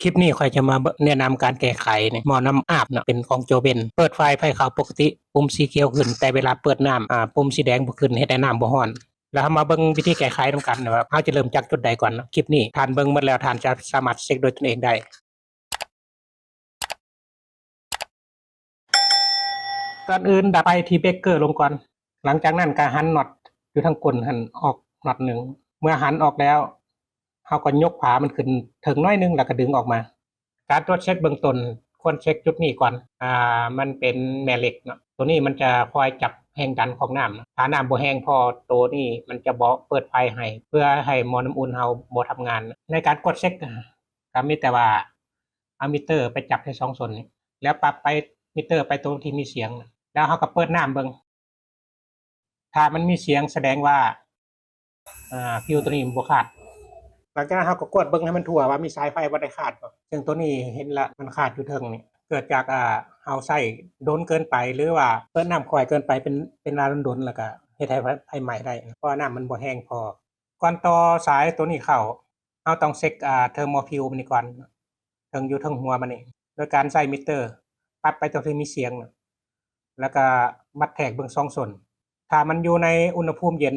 ຄລິບນີ້ຂ້ອຍຈະມາແນະນຳການແກ້ໄຂນີ້ ໝໍ້ນ້ຳອາບເນາະ ເປັນຂອງໂຈເວັນ. ເປີດຝາໄຟເຂົ້າປົກກະຕິ ປຸ່ມສີຂຽວຂຶ້ນ ແຕ່ເວລາເປີດນ້ຳ ອາ ປຸ່ມສີແດງບໍ່ຂຶ້ນ ເຮັດໃຫ້ນ້ຳບໍ່ຮ້ອນ. ແລ້ວເຮົາມາເບິ່ງວິທີແກ້ໄຂນຳກັນວ່າ ເຮົາຈະເລີ່ມຈາກຈຸດໃດກ່ອນເນາະ. ຄລິບນີ້ທ່ານເບິ່ງໝົດແລ້ວ ທ່ານຈະສາມາດເຊັກດ້ວຍຕົນເອງໄດ້. ກ່ອນອື່ນດັດໄຟທີ່ເບຣກເກີລົງກ່ອນ. ຫຼັງຈາກນັ້ນກໍຫັນນັອດຢູ່ທາງກົ້ນຫັ້ນອອກນັອດໜຶ່ງ. ເມື່ອຫັນອອກແລ້ວ ເຮົາກໍຍົກຝາມັນຂຶ້ນເທິງໜ້ອຍໜຶ່ງ ແລ້ວກໍດຶງອອກມາ. ການກວດເຊັກເບື້ອງຕົ້ນຄວນເຊັກຈຸດນີ້ກ່ອນ. ອາ ມັນເປັນແມ່ເຫຼັກເນາະ. ໂຕນີ້ມັນຈະຄອຍຈັບແຮງດັນຂອງນ້ຳເນາະ. ຖ້ານ້ຳບໍ່ແຮງພໍ ໂຕນີ້ມັນຈະບໍ່ເປີດໄຟໃຫ້ ເພື່ອໃຫ້ໝໍ້ນ້ຳອຸ່ນເຮົາບໍ່ທຳງານ. ໃນການກວດເຊັກ ກໍມີແຕ່ວ່າເອົາມິເຕີໄປຈັບໃຫ້ສອງສົ້ນນີ້ ແລ້ວປັບໄຟມິເຕີໄປໂຕທີ່ມີສຽງ ແລ້ວເຮົາກໍເປີດນ້ຳເບິ່ງ. ຖ້າມັນມີສຽງສະແດງວ່າ ອາ ຟິວໂຕນີ້ມັນບໍ່ຂາດ. ຫຼັງຈາກນັ້ນເຮົາກໍກວດເບິ່ງໃຫ້ມັນທົ່ວວ່າມີສາຍໄຟບໍ່ໄດ້ຂາດບໍ່. ເຊິ່ງໂຕນີ້ເຫັນລະ ມັນຂາດຢູ່ເທິງນີ້ ເກີດຈາກ ອາ ເຮົາໃຊ້ດົນເກີນໄປ ຫຼືວ່າເປີດນ້ຳຄ່ອຍເກີນໄປ ເປັນ ເປັນເວລາດົນໆ ແລ້ວກໍເຮັດໃຫ້ໄຟ ໄຟໄໝ້ໄດ້ ເພາະວ່ານ້ຳມັນບໍ່ແຮງພໍ. ກ່ອນຕໍ່ສາຍໂຕນີ້ເຂົ້າ ເຮົາຕ້ອງເຊັກ ອາ ເທີໂມຟິວມັນນີ້ກ່ອນ ເທິງ ຢູ່ເທິງຫົວມັນນີ້ ໂດຍການໃຊ້ມິເຕີປັບໄປຕົງທີ່ມີສຽງ ແລ້ວກະວັດແທກເບິ່ງສອງສົ້ນ. ຖ້າມັນຢູ່ໃນອຸນຫະພູມເຢັນ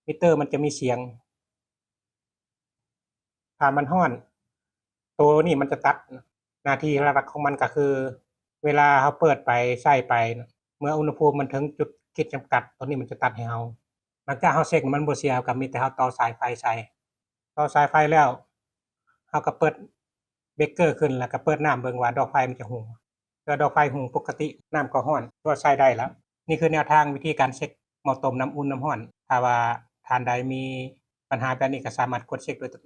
ມິເຕີມັນຈະມີສຽງ. ຖ້າມັນຮ້ອນ ໂຕນີ້ມັນຈະຕັດ. ໜ້າທີ່ຫຼັກໆຂອງມັນກໍຄື ເວລາເຮົາເປີດໄປ ໃຊ້ໄປ ເມື່ອອຸນຫະພູມມັນເຖິງຈຸດຂີດຈຳກັດ ໂຕນີ້ມັນຈະຕັດໃຫ້ເຮົາ. ຫຼັງຈາກເຮົາເຊັກມັນບໍ່ເສຍ ກໍມີແຕ່ເຮົາຕໍ່ສາຍໄຟໃສ່. ຕໍ່ສາຍໄຟແລ້ວ ເຮົາກໍເປີດເບຣກເກີຂຶ້ນ ແລ້ວກໍເປີດນ້ຳເບິ່ງວ່າດອກໄຟມັນຈະຫຸ່ງ. ເມື່ອດອກໄຟຫຸ່ງປົກກະຕິ ນ້ຳກໍຮ້ອນ ຖືວ່າໃຊ້ໄດ້ແລ້ວ. ນີ້ຄືແນວທາງວິທີການເຊັກໝໍ້ຕົ້ມນ້ຳອຸ່ນນ້ຳຮ້ອນ. ຖ້າວ່າທ່ານໃດມີບັນຫາແບບນີ້ ກໍສາມາດກວດເຊັກດ້ວຍຕົນເອງ.